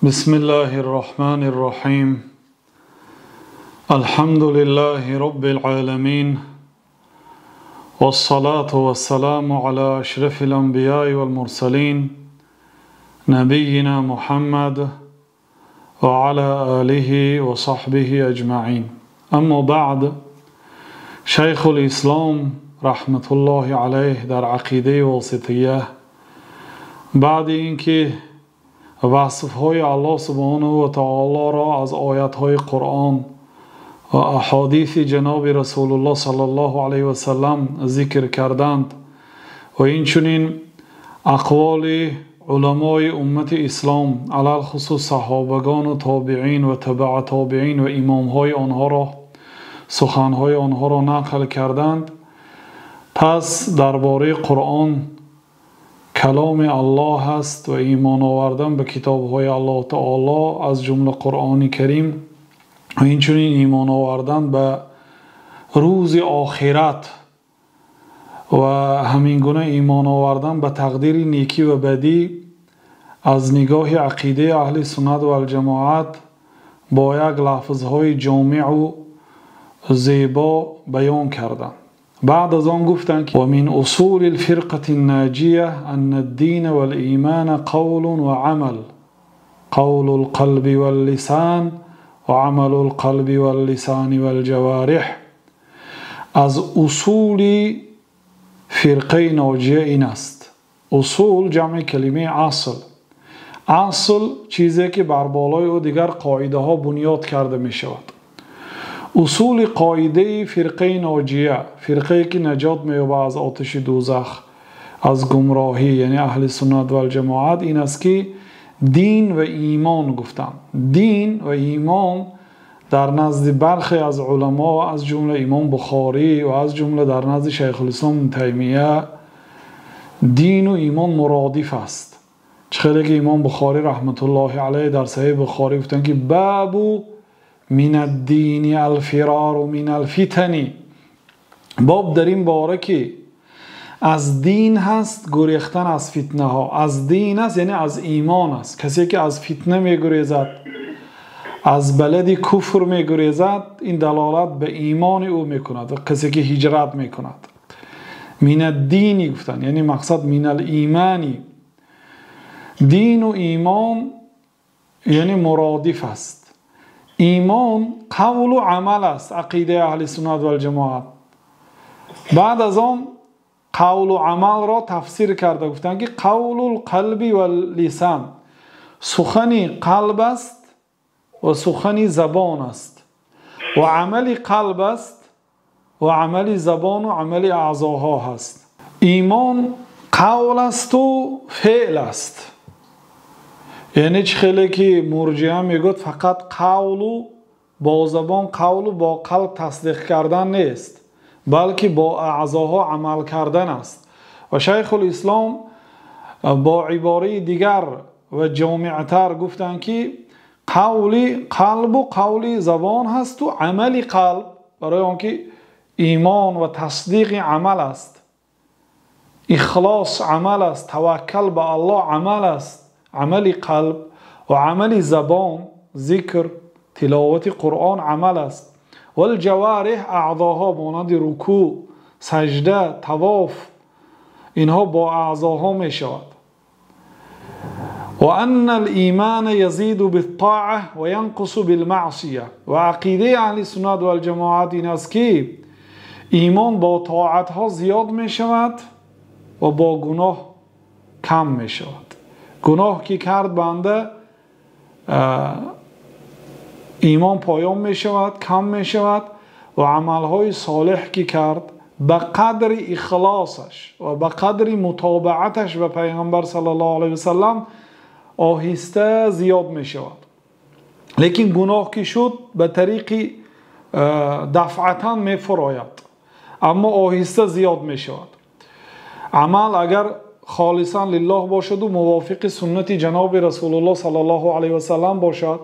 بسم الله الرحمن الرحيم. الحمد لله رب العالمين، والصلاة والسلام على أشرف الأنبياء والمرسلين، نبينا محمد وعلى آله وصحبه أجمعين. أما بعد، شيخ الإسلام رحمة الله عليه дар Ақидаи Восития баъди инки васфҳои Аллоҳ субҳонаҳу ва таолоро аз оятҳои Қуръон ва аҳодиси ҷаноби Расулуллоҳ саллаллоҳу алайҳи васаллам зикр карданд ва инчунин ақволи уламои уммати ислом, алалхусус саҳобагону тобеин ва табаа тобеин ва имомҳои онҳоро, суханҳои онҳоро нақл карданд, пас дар бораи Қуръон каломи Аллоҳ аст ва имон овардан ба китобҳои Аллоҳ таоло, аз ҷумла Қуръони Карим, ва инчунин имон овардан ба рӯзи охират ва ҳамин гуна имон овардан ба тақдири некӣ ва бадӣ аз нигоҳи ақидаи аҳли суннат валҷамоат бо як лафзҳои ҷомеъу зебо баён карданд. Баъд аз он гуфтанд, ки ومن أصول الفرقة الناجية أن الدين والإيمان قول وعمل، قول القلب واللسان وعمل القلب واللسان والجوارح. Аз усули фирқаи ноҷия ин аст. Усул ҷамъи калимаи асл. Асл чизе ки бар болои ӯ дигар қоидаҳо бунёд карда мешавад. Усули қоидаи фирқаи ноҷия, фирқае ки наҷот меёбад аз оташи дӯзах, аз гумроҳӣ, яъне аҳли суннат валҷамоат, ин аст ки дин ва имон гуфтанд. Дин ва имон дар назди бархе аз уламо, аз ҷумла имом Бухорӣ ва аз ҷумла дар назди Шайхулислом Таймия, дину имон муродиф аст. Чӣ хеле ки имом Бухорӣ раҳматуллоҳи алайҳ дар Саҳеҳи Бухорӣ гуфтанд, ки бабу мин ад-дини ал-фирору мин ал-фитани, боб дар ин бора ки аз дин ҳаст гурехтан аз фитнаҳо. Аз дин аст, яъне аз имон аст. Касе ки аз фитна мегурезад, аз балади куфр мегурезад, ин далолат ба имони ӯ мекунад. Ва касе ки ҳиҷрат мекунад, мин ад-дини гуфтанд, яъне мақсад мин ал-имани. Дину имон яъне муродиф аст. Имон қавлу амал аст, ақидаи аҳли суннат валҷамоат. Баъд аз он қавлу амалро тафсир карда гуфтанд, ки қавлул қалби валлисан, сухани қалб аст ва сухани забон аст, ва амали қалб аст ва амали забону амали аъзоҳо ҳаст. Имон қавл асту феъл аст. Яъне чӣ хеле ки мурҷиа мегӯяд, фақат қавлу бо забон, қавлу бо қалб тасдиқ кардан нест, балки бо аъзоҳо амал кардан аст. Ва Шайхулислом бо ибораи дигар ва ҷомеътар гуфтанд, ки қавли қалбу қавли забон ҳасту амали қалб, барои он ки имон ва тасдиқи амал аст, ихлос амал аст, таваккал ба Аллоҳ амал аст, амали қалб ва амали забон, зикр, тиловати Қуръон амал аст. Валҷавориҳ, аъзоҳо монанди рукӯъ, саҷда, тавоф, инҳо бо аъзоҳо мешавад. Ва анна ал-имана язиду бит-тоа ва янқусу билмаъсия. Ва ақидаи аҳли суннат валҷамоат ин аст, ки имон бо тоатҳо зиёд мешавад ва бо гуноҳ кам мешавад. Гуноҳ ки кард банда, имон поён мешавад, кам мешавад, ва амалҳои солеҳ ки кард ба қадри ихлосаш ва ба қадри мутобааташ ба Пайғамбар саллаллоҳу алайҳи васаллам оҳиста зиёд мешавад. Лекин гуноҳ ки шуд, ба тариқи дафъатан мефурояд, аммо оҳиста зиёд мешавад. Амал агар холисан лиллоҳ бошаду мувофиқи суннати ҷаноби Расулуллоҳ саллаллоҳу алайҳи васаллам бошад,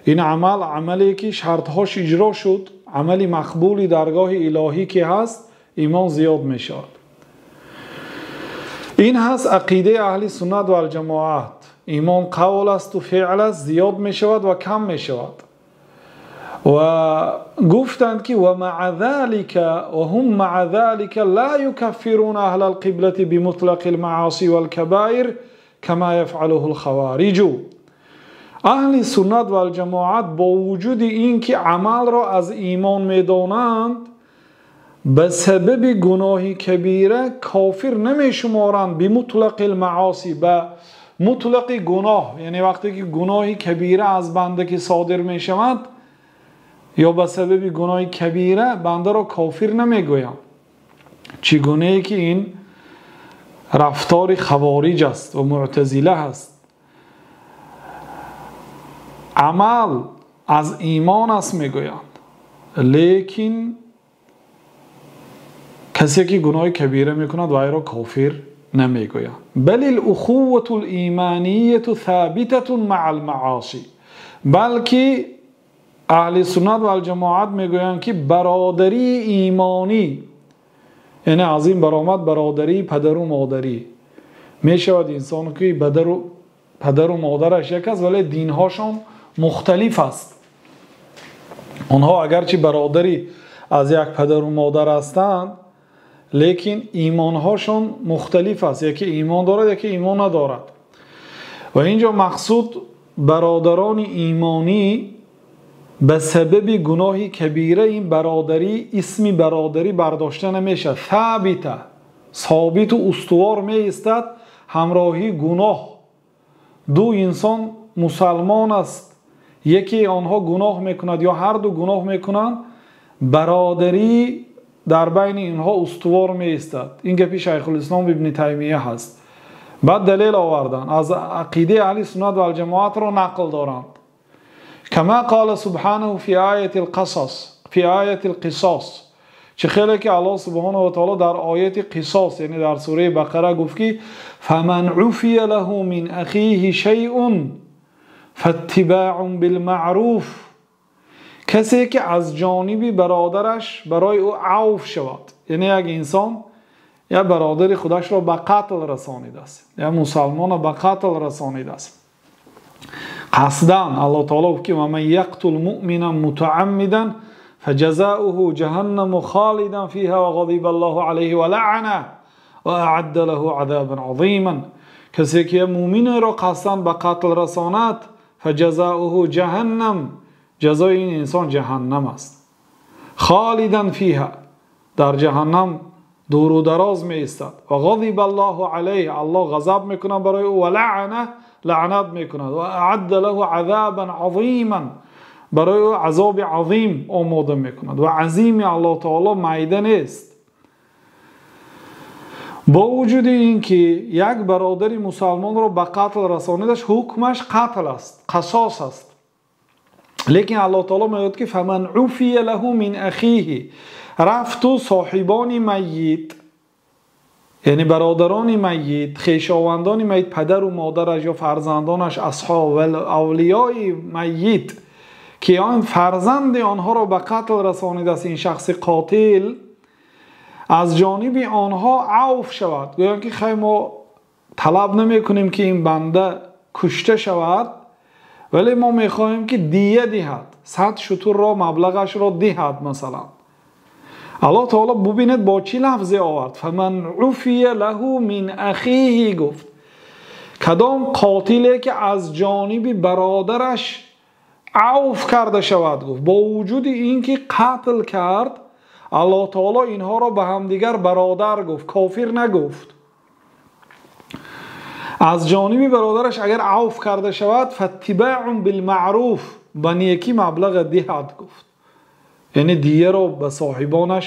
ин амал амале ки шартҳош иҷро шуд, амали мақбули даргоҳи илоҳӣ ки ҳаст, имон зиёд мешавад. Ин ҳаст ақидаи аҳли суннат валҷамоат. Имон қавл аст ва феъл аст, зиёд мешавад ва кам мешавад. Ва гуфтанд ки ва маъа залика ва ҳум маъа залика ла юкаффируна аҳлал қиблати бимутлақил маъоси вал кабоир кама яфъалуҳул хавориҷ. Аҳли суннат вал ҷамоат бо вуҷуди ин ки амалро аз имон медонанд, ба сабаби гуноҳи кабира кофир намешуморанд. Бимутлақил маъоси, ба мутлақи гуноҳ, яъне вақте ки гуноҳи кабира аз банда ки содир мешавад ё ба сабаби гуноҳи кабира бандаро кофир намегӯянд, чӣ гунае ки ин рафтори хавориҷ аст ва муътазила аст. Амал аз имон аст мегӯянд, лекин касе ки гуноҳи кабира мекунад вайро кофир намегӯянд. Бал алухуввату алиманияту собитатун маъал маъоси, балки аҳли суннат вал ҷамоат мегӯянд ки бародарии имонӣ, яъне аз ин баромад бародарии падару модарӣ мешавад. Инсон ки падару модараш як аст, вале динҳошон мухталиф аст. Онҳо агарчи бародарӣ аз як падару модар ҳастанд, лекин имонҳошон мухталиф аст. Яке имон дорад, яке имон надорад. Ва инҷо мақсуд бародарони имонӣ ба сабаби гуноҳи кабира ин бародарӣ, исми бародарӣ бардошта намешавад. Собита, собиту устувор меистад ҳамроҳи гуноҳ. Ду инсон мусалмон аст, яке онҳо гуноҳ мекунад ё ҳар ду гуноҳ мекунанд, бародарӣ дар байни инҳо устувор меистад. Ин гапи Шайхулислом ибни Таймия ҳаст. Баъд далел оварданд, аз ақидаи аҳли суннат вал ҷамоатро нақл доранд. Кама қала субҳанаҳу фи ояти лқасас, фи ояти лқисос, чӣ хеле ки Аллоҳ субҳонаҳу ва таъоло дар ояти қисос, яъне дар сураи Бақара гуфт ки фаман уфия лаҳу мин ахиҳи шайъун фаттибаъун билмаъруф, касе ки аз ҷониби бародараш барои ӯ авф шавад, яъне як инсон як бародари худашро ба қатл расонидааст, як мусалмонро ба қатл расонидааст қасдан. Аллоҳ таъоло гуфт ки ва ман яқтул муъминан мутааммидан фаҷазоуҳу ҷаҳаннаму холидан фиҳа ва ғадиба Аллоҳу алайҳи ва лаъанаҳу ва аъадда лаҳу азобан азиман. Касе ки муъминеро қасдан ба қатл расонад, фаҷазоуҳу ҷаҳаннам, ҷазои ин инсон ҷаҳаннам аст. Холидан фиҳа, дар ҷаҳаннам дуру дароз меистад. Ва ғадиба Аллоҳу алайҳ, Аллоҳ ғазаб мекунад барои ӯ, ва лаъанаҳ, лаънат мекунад, ва аъадда лаҳу азобан азиман, барои ӯ азоби азим омода мекунад. Ва азими Аллоҳ таъоло майда нест. Бо вуҷуди ин ки як бародари мусалмонро ба қатл расонидаш, ҳукмаш қатл аст, қасос аст, лекин Аллоҳ таъоло мегӯяд ки фаман уфия лаҳу мин ахиҳи, рафту соҳибони майит, яъне бародарони майит, хешовандони майит, падару модараш ё фарзандонаш, асҳоб ва авлиёи майит, ки он фарзанди онҳоро ба қатл расонидааст, ин шахси қотил аз ҷониби онҳо авф шавад, гӯянд ки хай мо талаб намекунем ки ин банда кушта шавад, вале мо мехоҳем ки дия диҳад, 100 шутурро маблағашро диҳад масалан. Аллоҳ таъоло бубинед бо чӣ лафзе овард, фаман уфия лаҳу мин ахиҳи, гуфт кадом қотиле ки аз ҷониби бародараш авф карда шавад, гуфт бо вуҷуди ин ки қатл кард, Аллоҳ таъоло инҳоро ба ҳамдигар бародар гуфт, кофир нагуфт. Аз ҷониби бародараш агар авф карда шавад, фаттибаъун билмаъруф, ба некӣ маблағ диҳад гуфт, яъне дияро ба соҳибонаш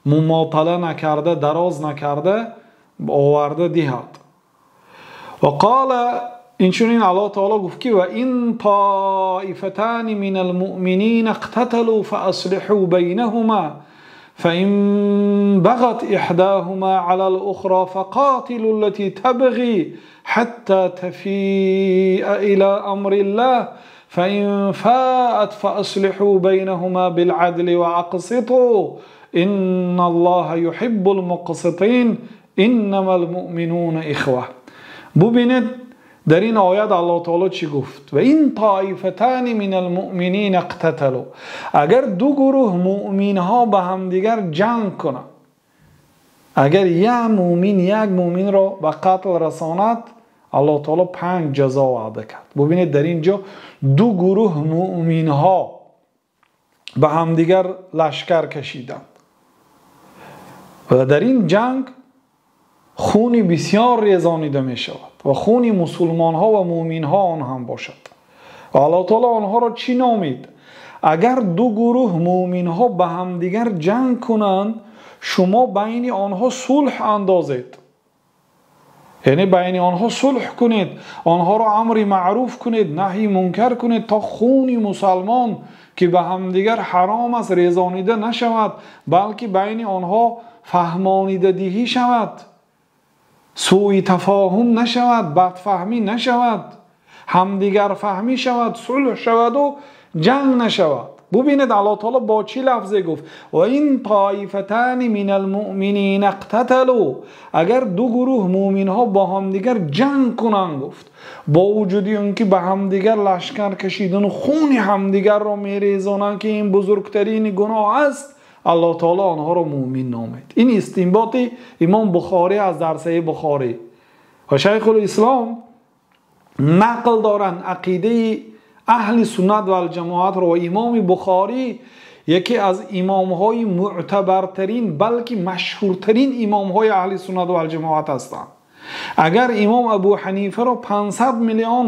мумотала накарда, дароз накарда оварда диҳад. Ва қола, инчунин Аллоҳ таъоло гуфт ки ва ин тоифатани минал муъминина иқтаталу фааслиҳу байнаҳума фаин бағат иҳдаҳума алал ухро фақотилу аллати табғи ҳатта тафиа ила амриллаҳ фаин фаат фааслиҳу байнаҳума билъадли ва ақситу инна Аллоҳа юҳиббул муқситин иннамал муъминуна ихва. Бубинед Дар ин оят Аллоҳ таоло чӣ гуфт? Ва ин тоифатани минал муъминина иқтаталу, агар ду гурӯҳ муъминҳо ба ҳамдигар ҷанг кунанд, агар як муъмин як муъминро ба қатл расонад, Аллоҳ таоло 5 ҷазо ваъда кард. Бубинед, дар ин ҷо ду гурӯҳ муъминҳо ба ҳамдигар лашкар кашиданд ва дар ин ҷанг хуни бисёр резонида мешавад ва хуни мусулмонҳо ва муъминҳо он ҳам бошад. Ва Аллоҳ таоло онҳоро чӣ номид? Агар ду гурӯҳ муъминҳо ба ҳамдигар ҷанг кунанд, шумо байни онҳо сулҳ андозед, яъне байни онҳо сулҳ кунед, онҳоро амри маъруф кунед, наҳи мункар кунед, то хуни мусалмон ки ба ҳамдигар ҳаром аст резонида нашавад, балки байни онҳо фаҳмонидадиҳӣ шавад, сӯи тафоҳум нашавад, бадфаҳмӣ нашавад, ҳамдигарфаҳмӣ шавад, сулҳ шаваду ҷанг нашавад. Бубинед, Аллоҳ таоло бо чӣ лафзе гуфт? Ва ин тоифатани минал муъминина иқтаталу, агар ду гурӯҳ муъминҳо бо ҳамдигар ҷанг кунанд, гуфт, бо вуҷуди он ки ба ҳамдигар лашкар кашидану хуни ҳамдигарро мерезонанд, ки ин бузургтарин гуноҳ аст, Аллоҳ таоло онҳоро муъмин номид. Ин истинботи имом Бухорӣ аз дар Саҳеҳи Бухорӣ. Ва Шайхулислом нақл доранд ақидаи аҳли суннат ва алҷамоатро, ва имоми Бухорӣ яке аз имомҳои муътабартарин, балки машҳуртарин имомҳои аҳли суннат ва алҷамоат ҳастанд. Агар имом Абу Ҳанифаро 500 миллион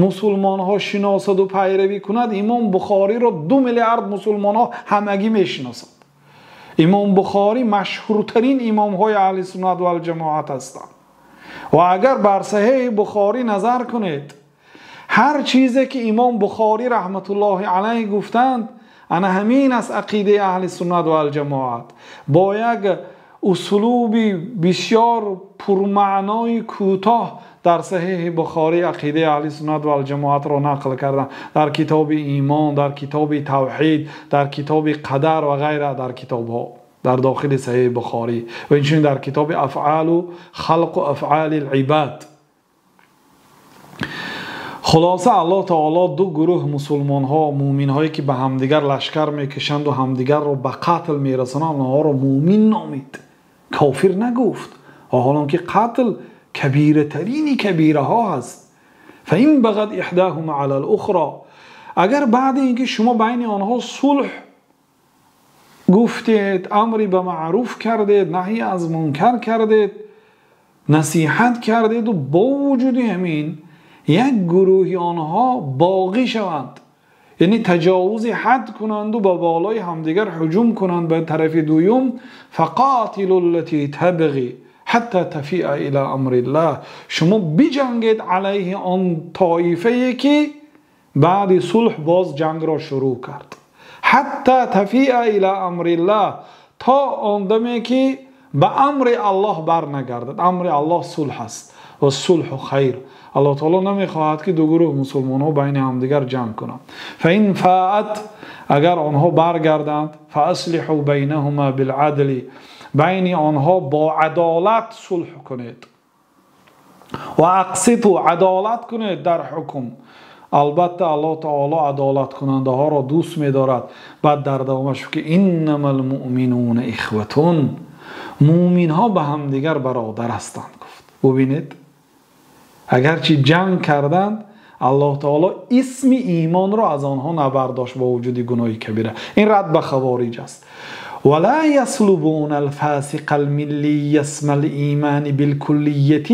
мусулмонҳо шиносаду пайравӣ кунад, имом Бухориро 2 миллиард мусулмонҳо ҳамагӣ мешиносанд. Имом Бухорӣ машҳуртарин имомҳои аҳли суннат ва алҷамоат ҳастанд. Ва агар бар Саҳеҳи Бухорӣ назар кунед, ҳар чизе ки имом Бухорӣ раҳматуллоҳи алайҳ гуфтанд, ана ҳамин аст ақидаи аҳли суннат ва алҷамоат. Бо як услуби бисёр пурмаънои кӯтоҳ дар Саҳеҳи Бухорӣ ақидаи аҳли суннат ва алҷамоатро нақл карданд. Дар китоби имон, дар китоби тавҳид, дар китоби қадар ва ғайра, дар китобҳо дар дохили Саҳеҳи Бухорӣ ва инчунин дар китоби афъалу халқу афъали ибад. Хулоса, Аллоҳ таоло ду гурӯҳ мусулмонҳо, муъминҳое ки ба ҳамдигар лашкар мекашанд ва ҳамдигарро ба қатл мерасонанд, онҳоро муъмин номид, кофир нагуфт. Ва ҳолон ки қатл кабиратарини кабираҳо аст. фаин бағат иҳдаҳума ала алухро, агар баъди ин ки шумо байни онҳо сулҳ гуфтед, амри ба маъруф кардед, наҳи аз мункар кардед, насиҳат кардеду бо вуҷуди ҳамин як гурӯҳи онҳо боғӣ шаванд, яъне таҷовузи ҳад кунанду ба болои ҳамдигар ҳуҷум кунанд ба тарафи дуюм, фақотилу аллати табғӣ ҳатта тафиа ила амриллаҳ, шумо биҷангед алайҳи он тоифае ки баъди сулҳ боз ҷангро шурӯъ кард, ҳатта тафиа ила амриллаҳ, то он даме ки ба амри Аллоҳ барнагардад. Амри Аллоҳ сулҳ аст ва сулҳу хайр. Аллоҳ таоло намехоҳад ки ду гурӯҳ мусулмонҳо байни ҳамдигар ҷанг кунанд. фаин фаат, агар онҳо баргарданд, фааслиҳу байнаҳума билъадли, байни онҳо бо адолат сулҳ кунед, ва ақситу, адолат кунед дар ҳукм. Албатта Аллоҳ таоло адолаткунандаҳоро дӯст медорад. Баъд дар давомаш ки иннамал муъминуна ихватун, муъминҳо ба ҳамдигар бародар ҳастанд, гуфт. Бубинед, агарчи ҷанг карданд, Аллоҳ таоло исми имонро аз онҳо набардошт бо вуҷуди гуноҳи кабира. Ин рад ба хавориҷ аст. ولا يسلبون الفاسق الملي اسم الإيمان بالكلية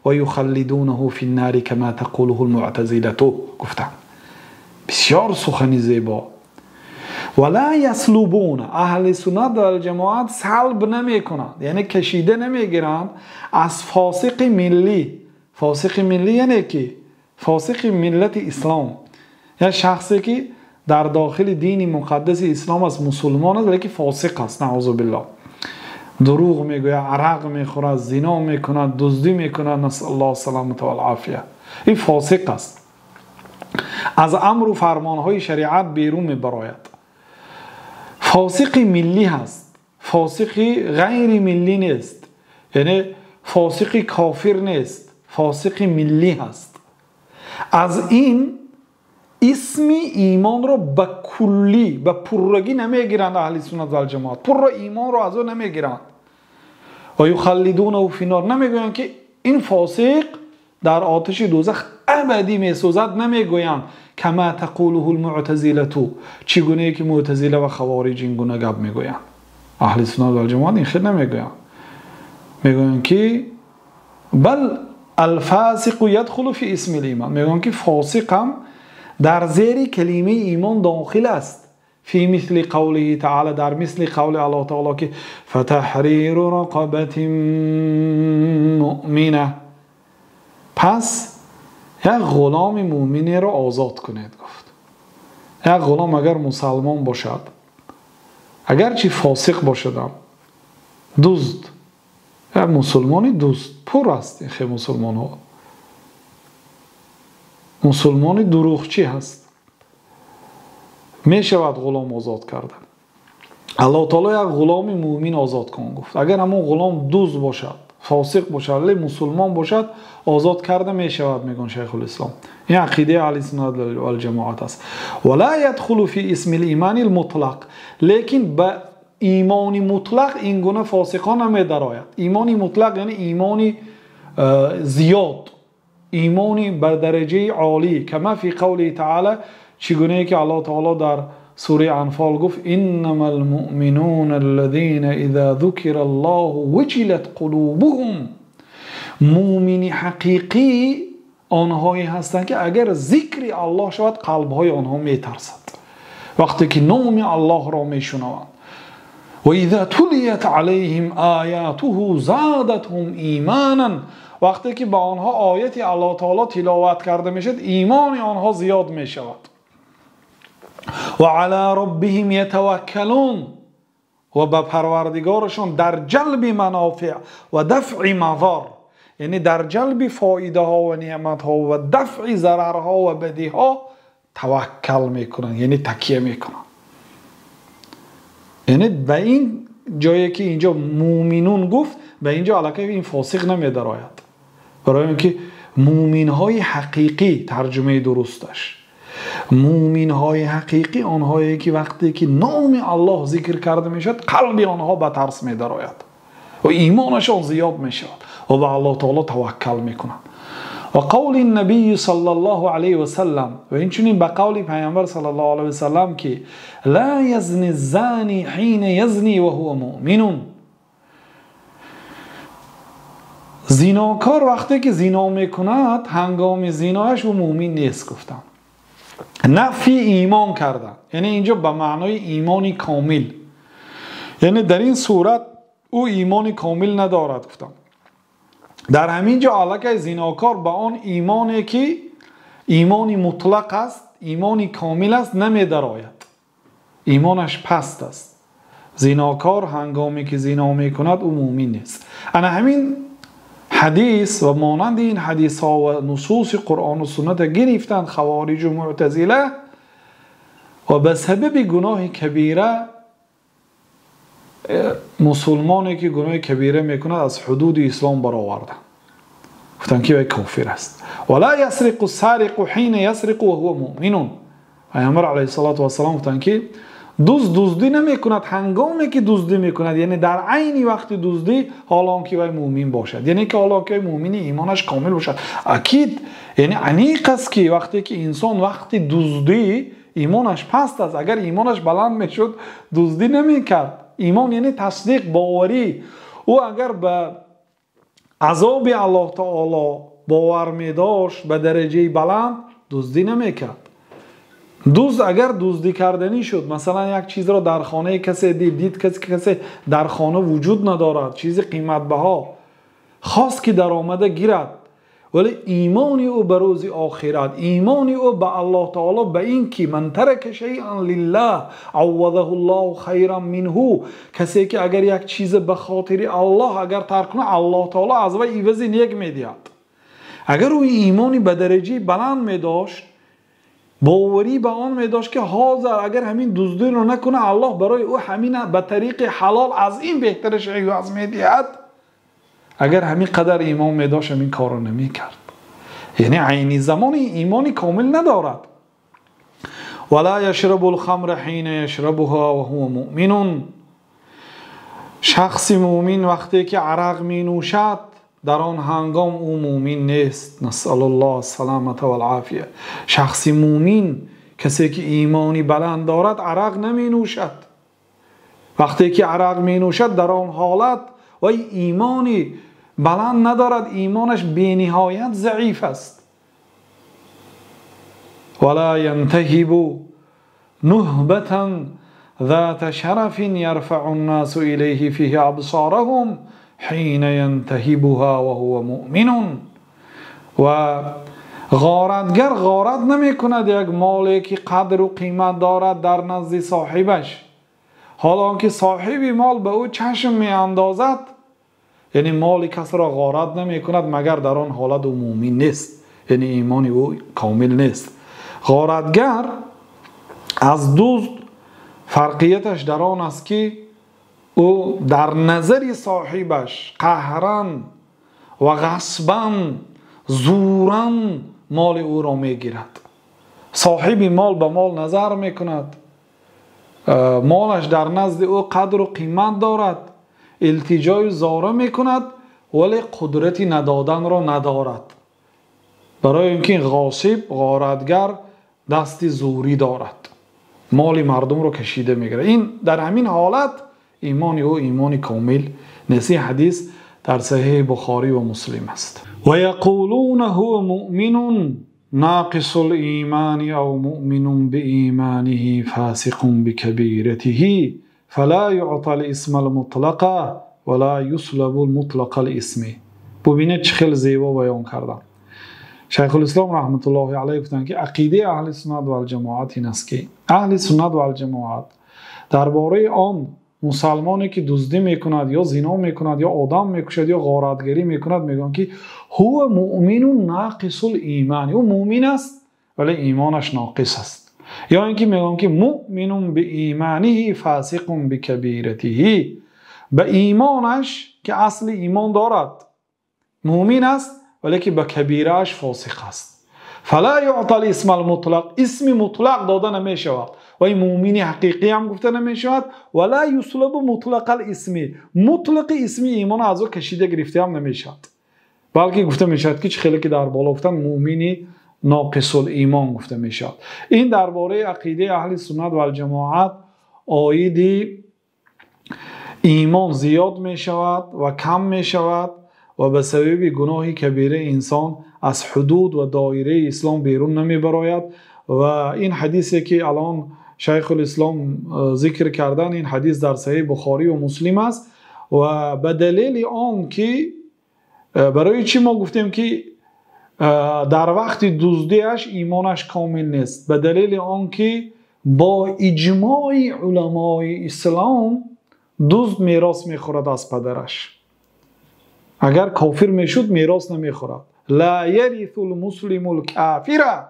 ويخلدونه في النار كما تقوله المعتزلة. گفتم بسیار سخنی زیبا. ولا يسلبون، اهل سنت و جماعت سلب نمیکنند، یعنی کشیده نمیگیرند از فاسق ملی. فاسق ملی یعنی که فاسق ملت اسلام، یعنی شخصی که در داخل دین مقدس اسلام است، مسلمان است، ولی فاسق است، نعوذ بالله، دروغ میگوید، عرق میخورد، زنا میکند، دزدی میکند، نسأل الله السلامة والعافیه. این فاسق است، از امر و فرمانهای شریعت بیرون میبراید. فاسق ملی هست، فاسق غیر ملی نیست، یعنی فاسق کافر نیست، فاسق ملی هست. Аз ин исми имонро ба куллӣ, ба пуррагӣ намегиранд аҳли суннат вал ҷамоат. Пурра имонро аз ӯ намегиранд. Ва юхаллидунаҳу финнор, намегӯянд ки ин фосиқ дар оташи дӯзах абадӣ месӯзад, намегӯянд. Кама тақулуҳул муътазилату, чӣ гунае ки муътазила ва хавориҷ ин гуна гап мегӯянд. Аҳли суннат вал ҷамоат ин хел намегӯянд. Мегӯянд ки бал алфасиқу ядхулу фи исмил имон, мегӯянд ки фосиқ ҳам дар зери калимаи имон дохил аст. Фи мисли қавлиҳи таъоло, дар мисли қавли Аллоҳ таъоло ки фатаҳриру рақабатин муъмина, пас як ғуломи мӯминеро озод кунед гуфт. Як ғулом агар мусалмон бошад, агарчи фосиқ бошадам, дузд, як мусулмони дузд пур аст ин хел мусулмонҳо, мусулмони дурӯғчӣ ҳаст, мешавад ғулом озод кардан. Аллоҳ таъоло як ғуломи мӯмин озод кун гуфт. Агар ҳамон ғулом дузд бошад, фосиқ бошад, вале мусулмон бошад, озод карда мешавад, мегӯянд Шайхулислом. Ин ақидаи аҳли суннат вал ҷамоат аст. Ва ла ядхулу фи исмил иманил мутлақ, лекин ба имони мутлақ ин гуна фосиқон намедарояд. Имони мутлақ яъне имони зиёд, имони ба дараҷаи олӣ. Кама фи қавлиҳи таъоло, чӣ гунае ки Аллоҳ таъоло дар сураи Анфол гуфт: иннамал муъминуна аллазина иза зукира Аллоҳу ваҷилат қулубуҳум. Мӯмини ҳақиқӣ онҳое ҳастанд ки агар зикри Аллоҳ шавад қалбҳои онҳо метарсад вақте ки номи Аллоҳро мешунаванд. Ва иза тулият алайҳим оятуҳу зодатҳум иманан, вақте ки ба онҳо ояти Аллоҳ таъоло тиловат карда мешавад, имони онҳо зиёд мешавад. Ва ала роббиҳим ятаваккалун, ва ба парвардигорашон дар ҷалби манофеъ ва дафъи мазор, яъне дар ҷалби фоидаҳо ва неъматҳо ва дафъи зарарҳо ва бадиҳо таваккал мекунанд, яъне такя мекунанд. Яъне ба ин ҷое ки инҷо мӯминун гуфт, ба инҷо аллакай ин фосиқ намедарояд. Барои инки мӯминҳои ҳақиқӣ, тарҷумаи дурусташ, мӯминҳои ҳақиқӣ онҳое ки вақте ки номи Аллоҳ зикр карда мешавад, қалби онҳо ба тарс медарояд ва имонашон зиёд мешавад ва ба Аллоҳ таъоло таваккал мекунанд. Ва қавли набий саллаллоҳу алайҳи васаллам, ва инчунин ба қавли паёмбар саллаллоҳу алайҳи васаллам ки ла язни зани ҳина язни ва ҳува муъминун, зинокор вақте ки зино мекунад, ҳангоми зинояш ӯ мӯмин нест гуфтанд. Нафи имон кардан, яъне инҷо ба маънои имони комил, яъне дар ин сурат ӯ имони комил надорад гуфтанд. Дар ҳамин ҷо аллакай зинокор ба он имоне ки имони мутлақ аст, имони комил аст, намедарояд, имонаш паст аст. Зинокор ҳангоме ки зино мекунад ӯ мӯмин нест. Ана ҳамин ҳадис ва монанди ин ҳадисҳо ва нусуси Қуръону суннат гирифтанд хавориҷу муътазила ва ба сабаби гуноҳи кабира мусулмоне ки гуноҳи кабира мекунад аз ҳудуди ислом бароварданд, гуфтанд ки вай кофир аст. Ва ла ясриқу сариқу ҳина ясриқу ва ҳува муъминун, паёмбар алайҳиссалоту вассалом гуфтанд ки дузд дуздӣ намекунад ҳангоме ки дуздӣ мекунад, яъне дар айни вақти дуздӣ, ҳоло ки вай мӯмин бошад, яъне ки ҳоло ки вай мӯмини имонаш комил бошад. Акид, яъне аниқ аст ки вақте ки инсон вақти дуздӣ имонаш паст аст, агар имонаш баланд мешуд дуздӣ намекард. Имон яъне тасдиқ, боварӣ. Ӯ агар ба азоби Аллоҳ таъоло бовар медошт ба дараҷаи баланд, дуздӣ намекард. Дузд агар дуздӣ карданӣ шуд, масалан як чизро дар хонаи касе дид, касе дар хона вуҷуд надорад, чизи қиматбаҳо, хост ки даромада гирад, вале имони ӯ ба рӯзи охират, имони ӯ ба Аллоҳ таъоло, ба ин ки ман тарака шайъан лиллаҳ аввадаҳу Аллоҳу хайран минҳу, касе ки агар як чизе ба хотири Аллоҳ агар тарк кунад, Аллоҳ таъоло аз вай ивази нек медиҳад. Агар ӯ имони ба дараҷаи баланд медошт, боварӣ ба он медошт ки ҳозир агар ҳамин дуздиро накунад, Аллоҳ барои ӯ ҳамин ба тариқи ҳалол аз ин беҳтараш иваз медиҳад, агар ҳамин қадар имон медошт ҳамин корро намекард. Яъне айни замон имони комил надорад. ولا يشرب الخمر حين يشربها وهو مؤمن. Шахси мӯмин вақте ки арақ менӯшад, дар он ҳангом ӯ мӯмин нест. نسأل الله السلامة والعافية. Шахси мӯмин, касе ки имони баланд дорад, арақ наменӯшад. Вақте ки арақ менӯшад, дар он ҳолат вай имони баланд надорад, имонаш бениҳоят заиф аст. ولا ينتهب نهبة ذات شرف يرفع الناس إليه فيه أبصارهم حين ينتهبها وهو مؤمن. و غارتگر غارت نمیکند یک مالی که قدر و قیمت دارد در نزد صاحبش، حالا آنکه صاحب مال به او چشم می اندازد، یعنی مال کس را غارت نمیکند مگر در آن حالت او مؤمن نیست، یعنی ایمان او کامل نیست. غارتگر از دزد فرقیتش در آن است که او در نظر صاحبش قهرا و غصبا زورا مال او را میگیرد. صاحب مال به مال نظر میکند، مالش در نزد او قدر و قیمت دارد، التجای زاره میکند، ولی قدرت ندادن را ندارد، برای اینکه غاصب غارتگر دست زوری دارد، مال مردم رو کشیده میگیرد. این در همین حالت ایمان او ایمان کامل نیست. حدیث در صحیح بخاری و مسلم است. و یقولون هو مؤمن ناقص الایمان او مؤمن بایمانه فاسق بکبیرته فلا يعطى الاسم المطلق ولا يسلب المطلق الاسم. ببینید چه خیلی زیبا بیان کردن. شیخ الاسلام رحمت الله علیه گفتند که عقیده اهل سنت و الجماعت این است که اهل سنت و الجماعت درباره آن مسلمانی که دزدی میکند یا زنا میکند یا آدم میکشد یا غارتگری میکند میگن که هو مؤمن ناقص الایمان، او مؤمن است ولی ایمانش ناقص است. یا اینکه میگن که مؤمن بایمانه فاسق بکبیرته، به ایمانش که اصل ایمان دارد مؤمن است ولی که به کبیرهش فاسق است. فلا یعطى الاسم المطلق، اسم مطلق داده نمیشود و این مؤمن حقیقی هم گفته نمیشود. ولا یسلب مطلق الاسم، مطلق اسم ایمان از او کشیده گرفته هم نمیشود، بلکه گفته میشود که خیلی که در بالا گفتن مؤمن ناقص الایمان گفته میشود. این درباره عقیده اهل سنت و الجماعت آید ایمان زیاد میشود و کم میشود و به سبب گناه کبیره انسان از حدود و دایره اسلام بیرون نمیبراید. و این حدیثی که الان شیخ الاسلام ذکر کردن، این حدیث در صحیح بخاری و مسلم است و به دلیل آن که برای چی ما گفتیم که در وقت دزدیش ایمانش کامل نیست، به دلیل آن که با اجماع علمای اسلام دزد میراث میخورد از پدرش. اگر کافر میشد میراث نمیخورد. لا یرث المسلم الکافر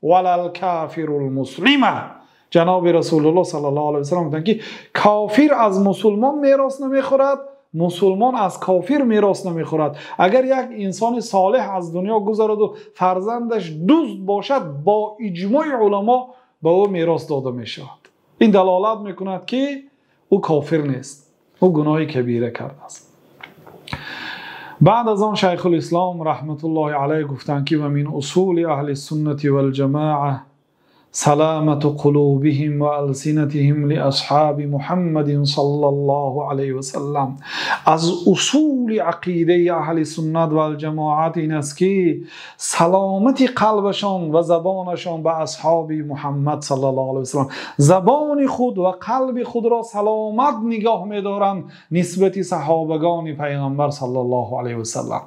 ولا الکافر المسلم. جناب رسول الله صلی الله علیه و سلم گفتند که کافر از مسلمان میراث نمیخورد، مسلمان از کافر میراث نمیخورد. اگر یک انسان صالح از دنیا گذرد و فرزندش دزد باشد، با اجماع علما به او میراث داده میشود. این دلالت میکند که او کافر نیست، او گناه کبیره کرده است. بعد از آن شیخ الاسلام رحمت الله علیه گفتند که و من اصول اهل السنة والجماعه سلامة قلوبهم وألسنتهم لأصحاب محمد صلى الله عليه وسلم. از اصول عقیده اهل سنت و الجماعت این است که سلامت قلبشان و زبانشان به اصحاب محمد صلی الله علیه وسلم، زبان خود و قلب خود را سلامت نگاه می‌دارند نسبت صحابگان پیغمبر صلی الله علیه وسلم.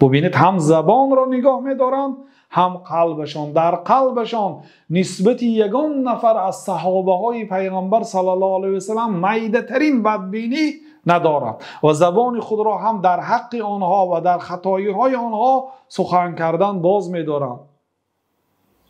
ببینید هم زبان را نگاه می‌دارند هم قلبشان. در قلبشان نسبت یگان نفر از صحابه های پیغمبر صلی الله علیه وسلم میده ترین بدبینی ندارند و زبان خود را هم در حق آنها و در خطایی های آنها سخن کردن باز می‌دارند.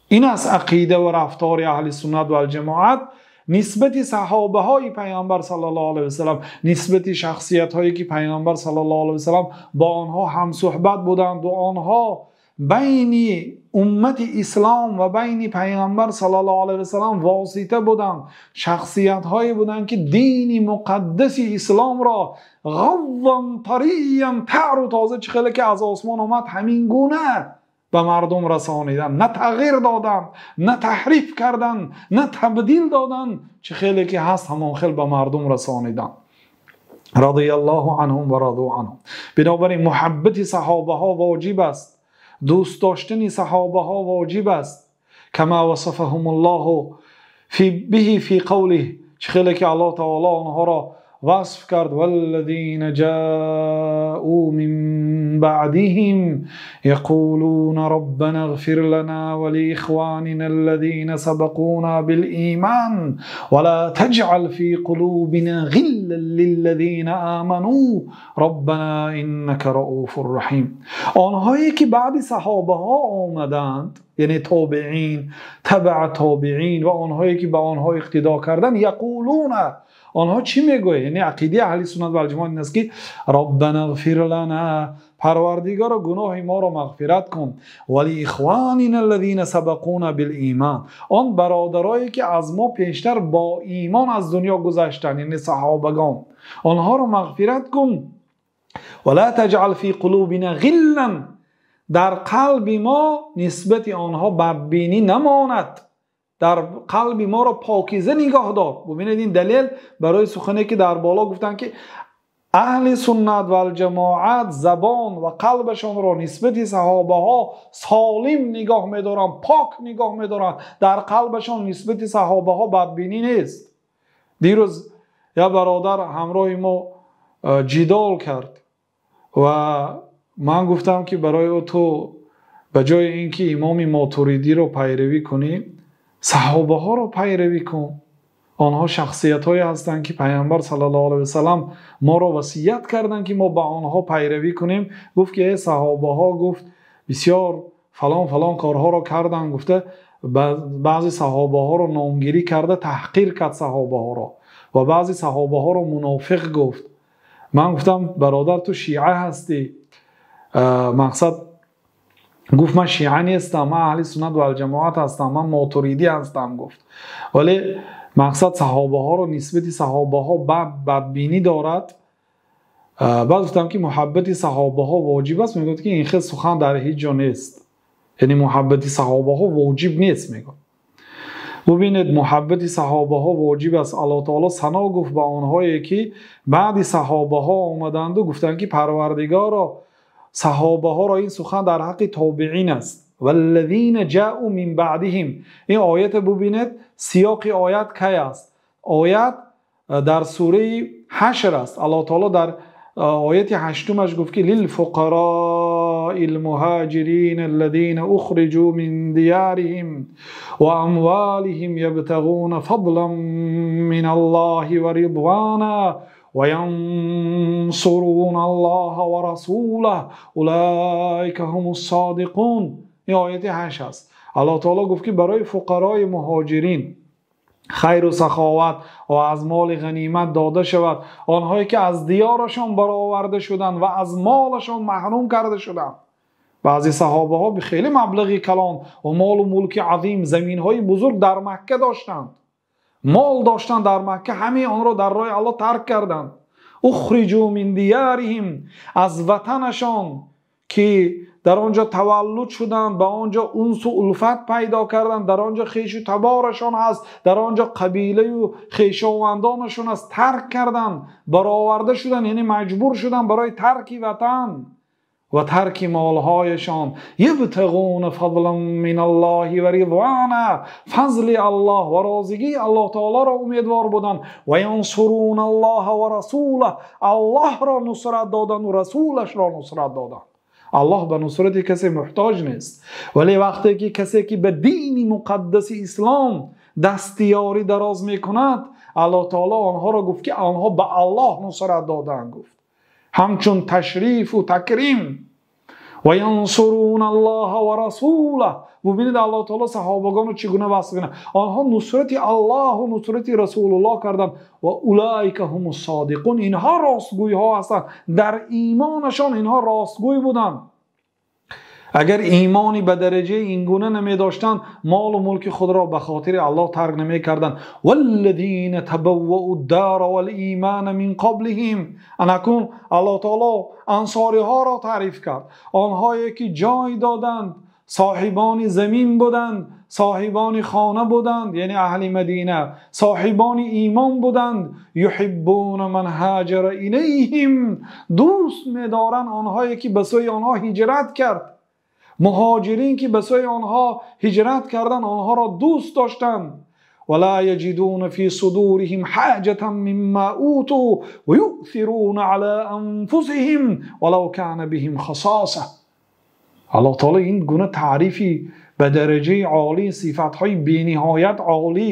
این است عقیده و رفتار اهل سنت و الجماعت نسبت صحابه های پیغمبر صلی الله علیه وسلم، نسبت شخصیت هایی که پیغمبر صلی الله علیه وسلم با آنها هم صحبت بودند و آنها байни уммати ислом ва байни пайғамбар саллаллоҳу алайҳи васаллам восита буданд, шахсиятҳое буданд ки дини муқаддаси исломро ғавван тариян, тару тоза, чӣ хеле ки аз осмон омад ҳамин гуна ба мардум расониданд, на тағйир доданд, на таҳриф карданд, на табдил доданд, чӣ хеле ки ҳаст ҳамон хел ба мардум расониданд. Радияллоҳу анҳум ва раду анҳум. Бинобар ин муҳаббати саҳобаҳо воҷиб аст, дӯст доштани саҳобаҳо воҷиб аст. Кама васафаҳумуллоҳу биҳи фи қавлиҳ, чӣ хеле ки Аллоҳ таоло онҳоро васф кард: валлазина ҷаъу мин баъдиҳим яқулуна роббана иғфир лана ва лиихванина аллазина сабақуна билиман ва ла таҷъал фи қулубина ғиллан лиллазина аману роббана иннака рауфур раҳим. Онҳое ки баъди саҳобаҳо омаданд, яъне тобеин, табаа тобеин ва онҳое ки ба онҳо иқтидо карданд, яқулуна, онҳо чӣ мегӯянд? Яъне ақидаи аҳли суннат вал ҷамоат ин аст ки роббана иғфир лана, парвардигоро гуноҳи моро мағфират кун, ва лиихванина аллазина сабақуна билиман, он бародарое ки аз мо пештар бо имон аз дунё гузаштанд, яъне саҳобагон, онҳоро мағфират кун. Ва ла таҷъал фи қулубина ғиллан, дар қалби мо нисбати онҳо бадбинӣ намонад, дар қалби моро покиза нигоҳ дор. Бубинед, ин далел барои сухане ки дар боло гуфтанд ки аҳли суннат вал ҷамоат забон ва қалбашонро нисбати саҳобаҳо солим нигоҳ медоранд, пок нигоҳ медоранд, дар қалбашон нисбати саҳобаҳо бадбинӣ нест. Дирӯз як бародар ҳамроҳи мо ҷидол кард ва ман гуфтам ки барои ӯ ту ба ҷои инки имоми Мотуридиро пайравӣ кунӣ, саҳобаҳоро пайравӣ кун. Онҳо шахсиятҳое ҳастанд ки пайғамбар саллаллоҳу алайҳи васаллам моро васият карданд ки мо ба онҳо пайравӣ кунем. Гуфт ки эй саҳобаҳо, гуфт бисёр фалон фалон корҳоро карданд, гуфта баъзе саҳобаҳоро номгирӣ карда таҳқир кард саҳобаҳоро ва баъзе саҳобаҳоро мунофиқ гуфт. Ман гуфтам бародар ту шиа ҳастӣ. Мақсад гуфт ман шиа нестам, ман аҳли суннат вал ҷамоат ҳастам, ман мотуридӣ ҳастам гуфт. Вале мақсад саҳобаҳоро нисбати саҳобаҳо бадбинӣ дорад. Баъд гуфтам ки муҳаббати саҳобаҳо воҷиб аст. Мегӯяд ки ин хел сухан дар ҳеҷ ҷо нест, яъне муҳаббати саҳобаҳо воҷиб нест. Мегӯяд бубинед, муҳаббати саҳобаҳо воҷиб аст. Аллоҳ таоло сано гуфт ба онҳое ки баъди саҳобаҳо омаданду гуфтанд ки парвардигоро, саҳобаҳоро, ин сухан дар ҳаққи тобеин аст. валлазина ҷаъу мин баъдиҳим. Ин оятро бубинед, сиёқи оят кай аст? Оят дар сураи ҳашр аст. Аллоҳ таоло дар ояти ҳаштумаш гуфт ки лилфуқарои лмуҳоҷирин аллазина ухриҷу мин диёриҳим ва амволиҳим ябтағуна фадлан мин Аллоҳи ва ризвона ва янсуруна Аллоҳа ва расулаҳу улоика ҳумус содиқун. Ин ояти 8 аст. Аллоҳ таоло гуфт ки барои фуқарои муҳоҷирин хайру саховат ва аз моли ғанимат дода шавад, онҳое ки аз диёрашон бароварда шуданд ва аз молашон маҳрум карда шуданд. Баъзе саҳобаҳо хеле маблағи калон ва молу мулки азим, заминҳои бузург дар Макка доштанд, мол доштанд дар Макка, ҳамаи онро дар роҳи Аллоҳ тарк карданд. Ухриҷу мин диёриҳим, аз ватанашон ки дар он ҷо таваллуд шуданд, ба он ҷо унсу улфат пайдо карданд, дар он ҷо хешу таборашон ҳаст, дар он ҷо қабилаю хешовандонашон аст, тарк карданд, бароварда шуданд, яъне маҷбур шуданд барои тарки ватан ва тарки молҳояшон. Ябтағуна фадлан мин Аллоҳи ва ризвона, фазли Аллоҳ ва розигии Аллоҳ таолоро умедвор буданд. Ва янсуруна Аллоҳа ва расулаҳ, Аллоҳро нусрат доданд ва расулашро нусрат доданд. Аллоҳ ба нусрати касе муҳтоҷ нест, вале вақте ки касе ки ба дини муқаддаси ислом дастиёрӣ дароз мекунад, Аллоҳ таоло онҳоро гуфт ки онҳо ба Аллоҳ нусрат доданд, гуфт ҳамчун ташрифу такрим. Ва янсуруна Аллоҳа ва расулаҳ. Бубинед Аллоҳ таоло саҳобагонро чӣ гуна васф мекунад. Онҳо нусрати Аллоҳу нусрати Расулуллоҳ карданд. Ва улоика ҳумус содиқун, инҳо ростгӯйҳо ҳастанд, дар имонашон инҳо ростгӯй буданд. Агар имони ба дараҷаи ин гуна намедоштанд, мол ва мулки худро ба хотири Аллоҳ тарк намекарданд. والذین تبوؤوا الدار والایمان من قبلهم. انکون аллоҳ таоло ансориҳоро таъриф кард, онҳое ки ҷой доданд, соҳибони замин буданд, соҳибони хона буданд, яъне аҳли Мадина, соҳибони имон буданд. يحبون من هاجر إليهم, дӯст медоранд онҳое ки ба сӯи онҳо ҳиҷрат кард. Муҳоҷирин ки ба сӯи онҳо ҳиҷрат карданд, онҳоро дӯст доштанд. ولا يجدون في صدورهم حاجة مما أوتوا ويؤثرون على أنفسهم ولو كان بهم خصاصة. аллоҳ таоло ин гуна таърифи ба дараҷаи олӣ, сифатҳои бениҳоят олӣ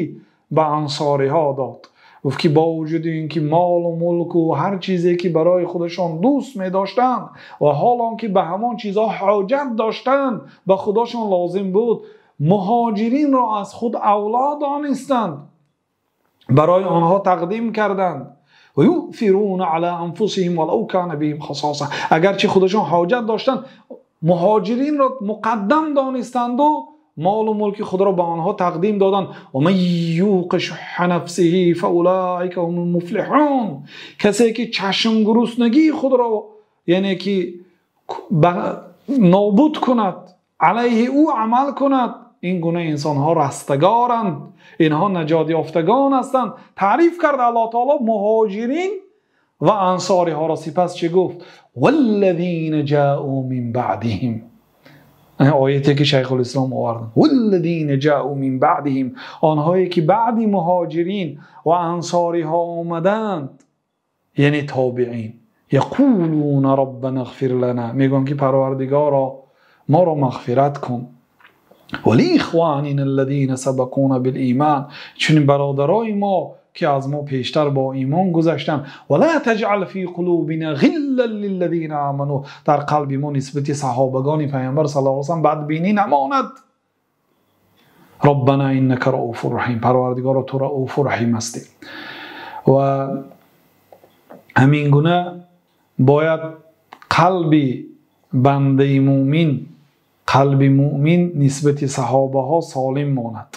ба ансориҳо дод. Гуфт ки бо вуҷуди ин ки молу мулку ҳар чизе ки барои худашон дӯст медоштанд ва ҳол он ки ба ҳамон чизҳо ҳоҷат доштанд, ба худошон лозим буд, муҳоҷиринро аз худ авло донистанд, барои онҳо тақдим карданд. ويؤثرون على أنفسهم ولو كان بهم خصاصة. агарчи худашон ҳоҷат доштанд, муҳоҷиринро муқаддам донистанд ва молу мулки худро ба онҳо тақдим доданд. ومن يوق شح نفسه فأولئك هم المفلحون. касе ки чашмгуруснагии худро, яъне ки нобуд кунад, алайҳи ӯ амал кунад, ин гуна инсонҳо растагоранд, инҳо наҷот ёфтагон ҳастанд. таъриф кард аллоҳ таоло муҳоҷирин ва ансориҳоро. сипас чӣ гуфт? والذین جاءوا من بعدهم. ояте ки шайхулислом оварданд. والذین جاءوا من بعدهم, онҳое ки баъди муҳоҷирин ва ансориҳо омаданд, яъне тобеин. يقولون ربنا اغفر لنا, мегӯянд ки парвардигоро, моро мағфират кун. ولإخواننا الذين سبقونا بالإيمان, чунин бародарои мо ки аз мо пештар бо имон гузаштанд. ولا تجعل في قلوبنا غلا للذين آمنوا, дар қалби мо нисбати саҳобагони пайғамбар саллаллоҳу алайҳи васаллам бадбинӣ намонад. ربنا إنك رؤوف رحيم, парвардигоро, ту рауфу раҳим ҳастӣ. Ва ҳамин гуна бояд қалби бандаи мӯмин, қалби мӯмин нисбати саҳобаҳо солим монад.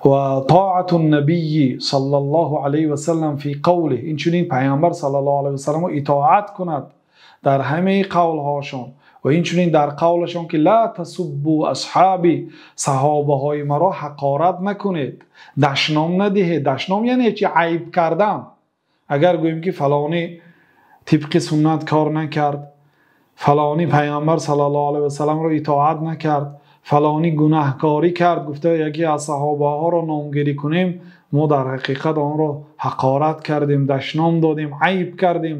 Ва тоату набийи саллаллоҳу алайҳи васаллам фи қавлиҳ, инчунин пайғамбар саллаллоҳу алайҳи васалламро итоат кунад дар ҳамаи қавлҳошон ва инчунин дар қавлашон ки ла тасуббу асҳоби, саҳобаҳои маро ҳақорат накунед, дашном надиҳед. Дашном яъне чи? Айб кардан. Агар гӯем ки фалонӣ тибқи суннат кор накард, фалонӣ пайғамбар саллаллоҳу алайҳи васалламро итоат накард, фалонӣ гунаҳкорӣ кард, гуфта яке аз саҳобаҳоро номгирӣ кунем, мо дар ҳақиқат онро ҳақорат кардем, дашном додем, айб кардем.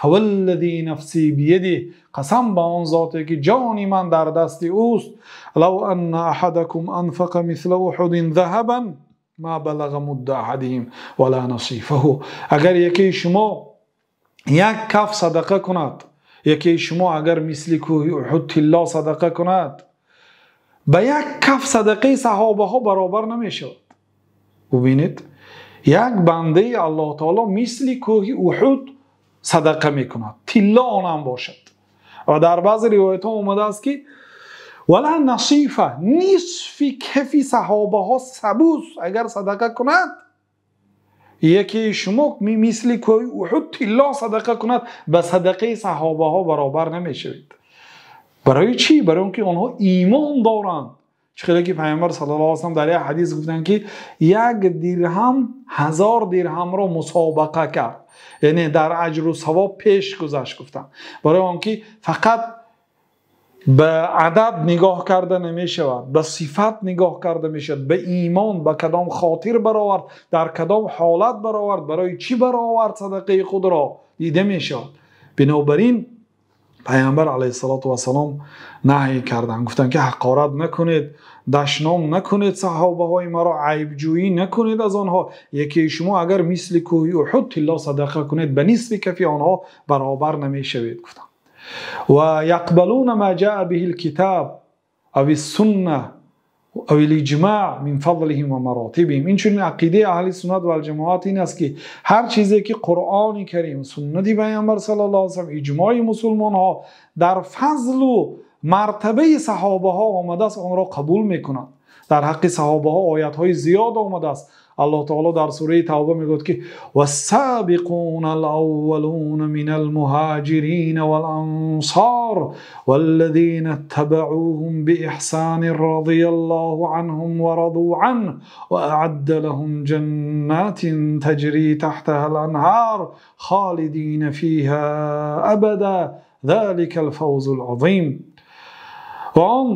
فوالذی نفسی بیده, қасам ба он зоте ки ҷони ман дар дасти ӯст, لو أن أحدكم أنفق مثل أحد ذهبا ما بلغ مد أحدهم ولا نصيفه. агар якеи шумо як каф садақа кунад, якеи шумо агар мисли кӯҳи Уҳуд тилло садақа кунад, ба як каф садақаи саҳобаҳо баробар намешавад. Бубинед, як бандаи аллоҳ таоло мисли кӯҳи Уҳуд садақа мекунад, тилло онам бошад. Ва дар баъзе ривоятҳо омадааст ки ولا نصيفه, нисфи кафи саҳобаҳо сабус агар садақа кунад, якеи шумо мисли кӯҳи Уҳуд тилло садақа кунад, ба садақаи саҳобаҳо баробар намешавед. Барои чӣ? Барои он ки онҳо имон доранд. Чӣ хеле ки пайғамбар саллаллоҳу алайҳи васаллам дар як ҳадис гуфтанд ки як дирҳам 1000 дирҳамро мусобақа кард, яъне дар аҷру савоб пеш гузашт гуфтанд. Барои он ки фақат ба адад нигоҳ карда намешавад, ба сифат нигоҳ карда мешавад, ба имон, ба кадом хотир баровард, дар кадом ҳолат баровард, барои чӣ баровард садақаи худро дида мешавад. Бинобар ин пайғамбар алайҳиссалоту вассалом наҳй карданд, гуфтанд ки ҳақорат накунед, дашном накунед саҳобаҳои маро, айбҷӯӣ накунед аз онҳо. Якеи шумо агар мисли кӯҳи Уҳуд тилло садақа кунед, ба нисфи кафи онҳо баробар намешавед гуфтанд. ويقبلون ما جاء به الكتاب أو السنة أو الإجماع من فضلهم ومراتبهم. инчунин ақидаи аҳли суннат валҷамоат ин аст ки ҳар чизе ки Қуръони Карим, суннати пайғамбар саллаллоҳу алайҳи васаллам, иҷмои мусулмонҳо дар фазлу мартабаи саҳобаҳо омадааст, онро қабул мекунанд. Дар ҳаққи саҳобаҳо оятҳои зиёд омадааст. Аллоҳ таоло дар сураи Тавба мегӯяд, ки вассабиқуна алаввалуна минал муҳоҷирина вал ансор валлазина иттабаъуҳум бииҳсонин разияллоҳу анҳум ва раду анҳу ва аъадда лаҳум ҷаннатин таҷри таҳтаҳал анҳор холидина фиҳо абадан заликал фавзул азим. Ва он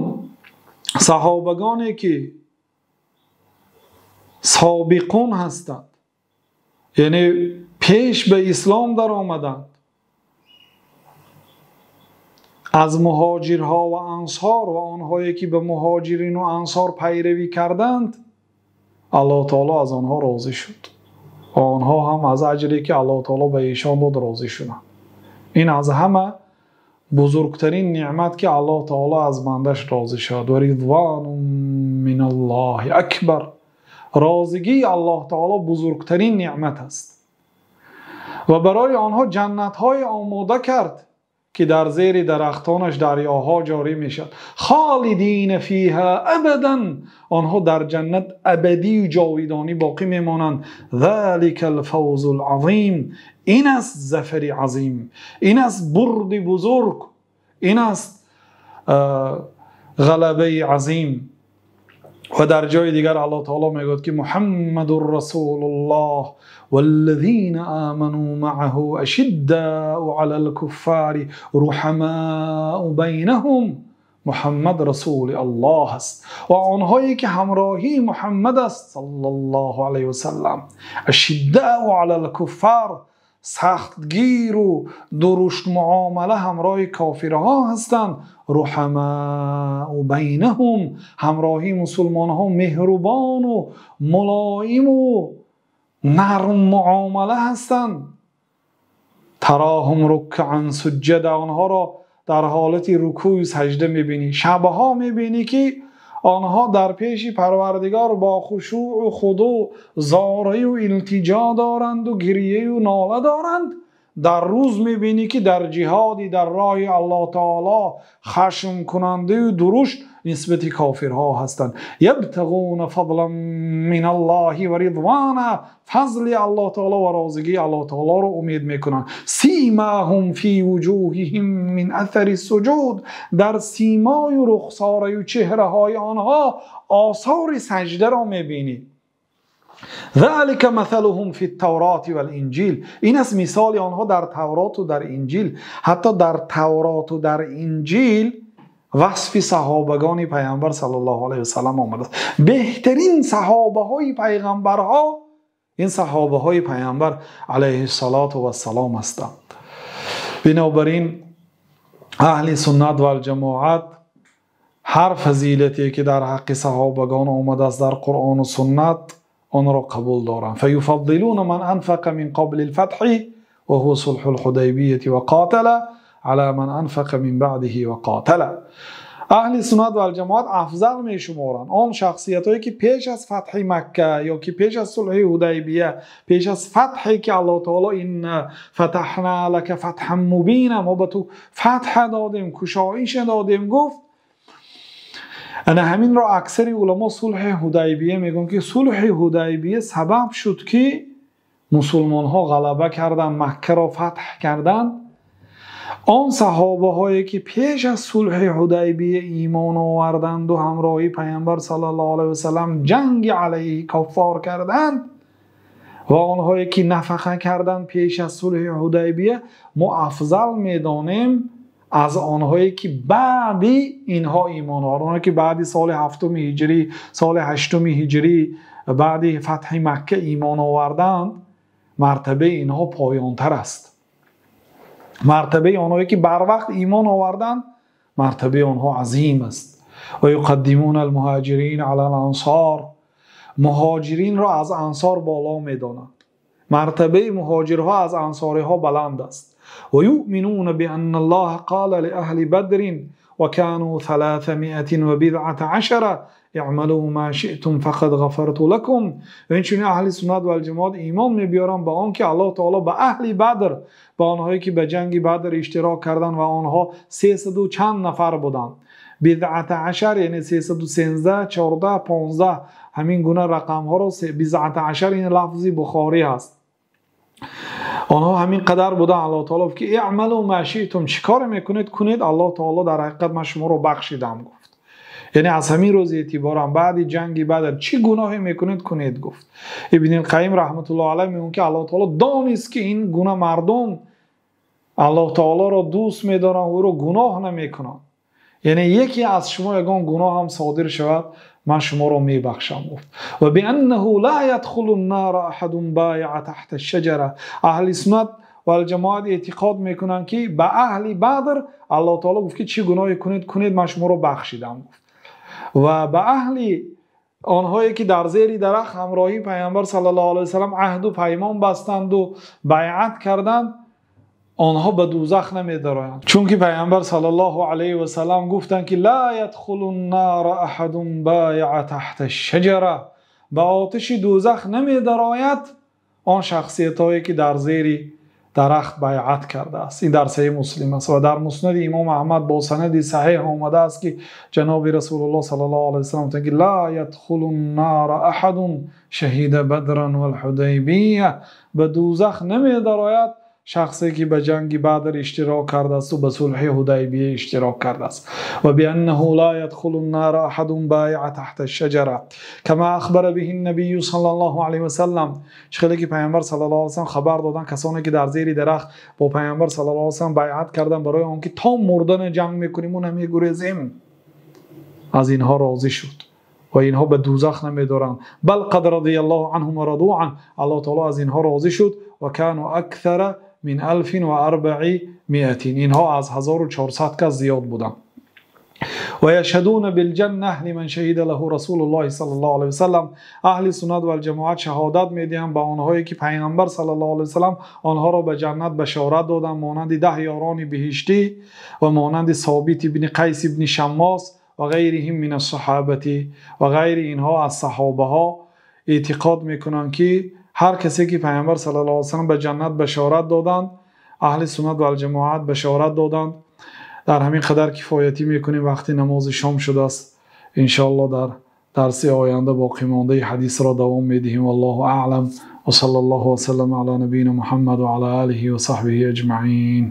саҳобагоне ки собиқун ҳастанд, яъне пеш ба ислом дар омаданд, аз муҳоҷирҳо ва ансор ва онҳое ки ба муҳоҷирин ва ансор пайравӣ карданд, Аллоҳ таоло аз онҳо розӣ шуд ва онҳо ҳам аз аҷре ки Аллоҳ таоло ба эшон дод розӣ шуданд. Ин аз ҳама бузургтарин неъмат ки Аллоҳ таоло аз бандаш розӣ шуд. Ва ризвонун миналлоҳи акбар. Розигии Аллоҳ таоло бузургтарин неъмат аст ва барои онҳо ҷаннатҳои омода кард ки дар зери дарахтонаш дарёҳо ҷорӣ мешавад. Холидина фиҳа абадан, онҳо дар ҷаннат абадӣ ҷовидонӣ боқӣ мемонанд. Заликал фавзул азим. Ин аст зафари азим, ин аст бурди бузург, ин аст ғалабаи азим. Ва дар ҷои дигар Аллоҳ таоло мегӯяд ки Муҳаммадур Расулуллоҳ валлазина аману маъаҳу ашиддау алал куффари руҳамау байнаҳум. Муҳаммад Расули Аллоҳ аст ва онҳое ки ҳамроҳии Муҳаммад аст саллаллоҳу алайҳи васаллам, ашиддау алал куффар, сахтгиру дурушт муомала ҳамроҳи кофирҳо ҳастанд, руҳамау байнаҳум, ҳамроҳи мусулмонҳо меҳрубону мулоиму нарм муомала ҳастанд. Тароҳум руккаан суҷҷада, онҳоро дар ҳолати рукӯю саҷда мебинӣ. Шабҳо мебинӣ ки онҳо дар пеши Парвардигор бо хушӯъу худӯъ зораю илтиҷо доранд ва гирияю нола доранд. Дар рӯз мебинӣ ки дар ҷиҳоди дар роҳи Аллоҳ таоло хашмкунандаю дурушт нисбати кофирҳо ҳастанд. Ябтағуна фазлан миналлоҳи ва ризвона, фазли Аллоҳ таоло ва розигии Аллоҳ таолоро умед мекунанд. Симоҳум фи вуҷуҳиҳим мин асари суҷуд, дар симою рухсораю чеҳраҳои онҳо осори саҷдаро мебинӣ. Залика масалуҳум фит-Тавроти вал-Инҷил, ин аст мисоли онҳо дар Тавроту дар Инҷил. Ҳатто дар Тавроту дар Инҷил васфи саҳобагони пайғамбар саллаллоҳу алайҳи васаллам омадааст. Беҳтарин саҳобаҳои пайғамбарҳо ин саҳобаҳои пайғамбар алайҳиссалоту вассалом ҳастанд. Бинобар ин аҳли суннат вал-ҷамоат ҳар фазилате ки дар ҳаққи саҳобагон омадааст дар Қуръону суннат онро қабул доранд. Фаюфаддилуна ман анфақа мин қабли л-фатҳи ва ҳува сулҳу л-Ҳудайбияти ва қотала ала ман анфақа мин баъдиҳи ва қотала. Аҳли суннат вал-ҷамоат афзал мешуморанд он шахсиятҳое ки пеш аз фатҳи Макка ё ки пеш аз сулҳи Ҳудайбия, пеш аз фатҳе ки Аллоҳ таоло инна фатаҳна лака фатҳан мубина, мо ба ту фатҳа додем, кушоиша додем гуфт. Ана ҳаминро аксари уламо сулҳи Ҳудайбия мегӯянд ки сулҳи Ҳудайбия сабаб шуд ки мусулмонҳо ғалаба карданд, Маккаро фатҳ карданд. Он саҳобаҳое ки пеш аз сулҳи Ҳудайбия имон оварданду ҳамроҳи пайғамбар саллаллоҳу алайҳи васаллам ҷанги алайҳи коффор карданд ва онҳое ки нафақа карданд пеш аз сулҳи Ҳудайбия, мо афзал медонем аз онҳое ки баъди инҳо имон оварданд, онҳое ки баъди соли 7 ҳиҷрӣ, соли 8 ҳиҷрӣ, баъди фатҳи Макка имон оварданд, мартабаи инҳо поёнтар аст. Мартабаи онҳое ки барвақт имон оварданд, мартабаи онҳо азим аст. Ва юқаддимуна ал-муҳоҷирина ала ал-ансор, муҳоҷиринро аз ансор боло медонанд. Мартабаи муҳоҷирҳо аз ансориҳо баланд аст. Ва юъминуна бианна Аллоҳа қола лиаҳли бадрин ва кану 319 اعملوا ما شئتم فقد غفرت لكم. Ва инчунин аҳли суннат вал ҷамоат имон меоваранд ба он ки Аллоҳ таъоло ба аҳли Бадр, ба онҳое ки ба ҷанги Бадр иштирок карданд ва онҳо 300 чанд нафар буданд, бизъата ашар, яъне 313, 14, 15, ҳамин гуна рақамҳоро бизъата ашар, ин лафзи Бухорӣ аст. Онҳо ҳамин қадар буданд. Аллоҳ таъоло гуфт ки اعملوا ما شئتم, чӣ кор мекунед кунед, Аллоҳ таъоло дар ҳақиқат ман шуморо бахшидам гуфт. Яъне аз ҳамин рӯз эътиборан баъди ҷанги Бадр чӣ гуноҳе мекунед кунед гуфт. Ибни Қайим раҳматуллоҳи алайҳ мегӯяд ки Аллоҳ таъоло донист ки ин гуна мардум Аллоҳ таъолоро дӯст медоранд, ӯро гуноҳ намекунанд. Яъне яке аз шумо ягон гуноҳ ҳам содир шавад, ман шуморо мебахшам гуфт. Ва бианнаҳу ла ядхулу н-нара аҳадун байъа таҳта аш-шаҷара. Аҳли суннат вал ҷамоат эътиқод мекунанд ки ба аҳли Бадр Аллоҳ таъоло гуфт ки чӣ гуноҳе кунед кунед, ман шуморо бахшидам гуфт. Ва ба аҳли онҳое ки дар зери дарахт ҳамроҳии Паёмбар саллаллоҳу алайҳи васаллам аҳду паймон бастанд ва байъат карданд, онҳо ба дӯзах намедароянд. Чунки Паёмбар саллаллоҳу алайҳи васаллам гуфтанд ки ла ядхулу н-нара аҳадун байъа таҳта аш-шаҷара, ба оташи дӯзах намедарояд он шахсиятҳое ки дар зери дарахт байъат кардааст. Ин дар Саҳеҳи Муслим аст ва дар Муснади Имом Аҳмад бо санади саҳеҳ омадааст ки ҷаноби Расулуллоҳ саллаллоҳу алайҳи васаллам гуфтанд ки ла ядхулу н-нара аҳадун шаҳида бадран вал-Ҳудайбия, ба дӯзах намедарояд шахсе ки ба ҷанги Бадр иштирок кардааст ва ба сулҳи Ҳудайбия иштирок кардааст. Ва бианнаҳу ла ядхулу н-нара аҳадун байъа таҳта аш-шаҷара кама ахбара биҳи н-набийю саллаллоҳу алайҳи васаллам. Чӣ хеле ки Паёмбар саллаллоҳу алайҳи васаллам хабар доданд, касоне ки дар зери дарахт бо Паёмбар саллаллоҳу алайҳи васаллам байъат карданд барои он ки то мурдан ҷанг мекунем ва намегурезем, аз инҳо розӣ шуд ва инҳо ба дӯзах намедоранд. Бал қад радияллоҳу анҳум ва раду ан, Аллоҳ таъоло аз инҳо розӣ шуд. Ва кану аксара мин 1400, инҳо аз 1400 кас зиёд буданд. Ва яшҳадуна билҷанна лиман шаҳида лаҳу Расулуллоҳи саллаллоҳу алайҳи васаллам. Аҳли суннат вал ҷамоат шаҳодат медиҳанд ба онҳое ки Паёмбар саллаллоҳу алайҳи васаллам онҳоро ба ҷаннат башорат доданд, монанди 10 ёрони биҳиштӣ ва монанди Собит ибни Қайс ибни Шаммос ва ғайриҳим мин ас-саҳобати, ва ғайри инҳо аз саҳобаҳо эътиқод мекунанд ки ҳар касе ки Паёмбар саллаллоҳу алайҳи васаллам ба ҷаннат башорат доданд, аҳли суннат вал ҷамоат башорат доданд. Дар ҳамин қадар кифоятӣ мекунем. Вақти намози шом шудааст. Иншоаллоҳ дар дарси оянда боқимондаи ҳадисро давом медиҳем. Валлоҳу аълам ва саллаллоҳу васаллам ала набийина Муҳаммад ва ала олиҳи ва саҳбиҳи аҷмаин.